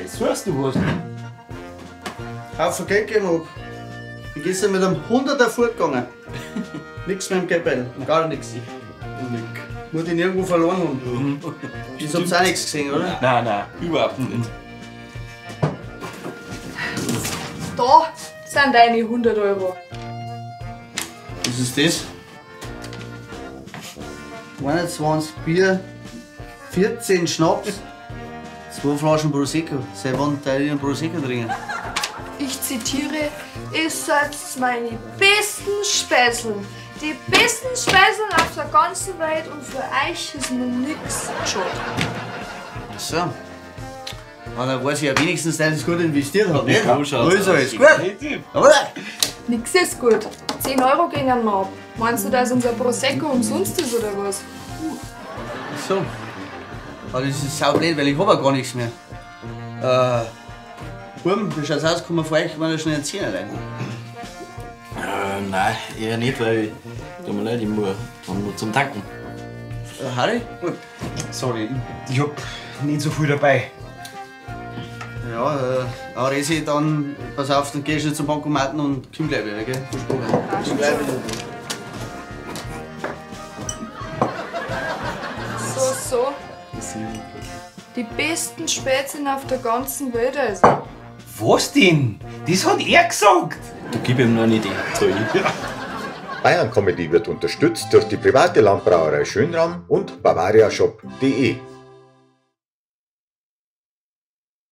Suchst du was? Haufen Geld gegeben hab. Ich bin gestern mit einem 100er fortgegangen. Nix mehr im Geldbeutel, gar nichts. Muss ich nirgendwo verloren haben. Das habt ihr auch nichts gesehen, oder? Nein, nein, überhaupt nicht. Da sind deine 100 Euro. Was ist das? 21 Bier, 14 Schnaps, 2 Flaschen Prosecco. Seit wann darf ich einen Prosecco trinken? Ich zitiere, ihr seid meine besten Speisen. Die besten Speisen auf der ganzen Welt und für euch ist mir nix schuld. Ach so. Aber dann weiß ich ja wenigstens, dass ich gut investiert habe, nicht? Ja, schaut's Also, aus. ist gut. Oder? Nix ist gut. 10 Euro gingen wir ab. Meinst du, dass unser Prosecco umsonst ist oder was? Ach so. Aber das ist saublöd, weil ich hab ja gar nichts mehr. Buben, wie schaut's aus? Kann man von euch mal schnell einen Zehner leihen? Nein, eher nicht, weil ich, tut mir leid, ich muss dann nur zum Tanken. Harry? Sorry, ich hab nicht so viel dabei. Ja, aber Resi, dann pass auf, dann geh ich schnell zum Bankomaten und komm gleich wieder, gell? Versprochen. Komm gleich wieder. So, so. Die besten Spätzchen auf der ganzen Welt, also. Was denn? Das hat er gesagt! Du gib ihm nur eine Idee. Soll ich? Ja. Bayern Comedy wird unterstützt durch die private Landbrauerei Schönram und bavariashop.de.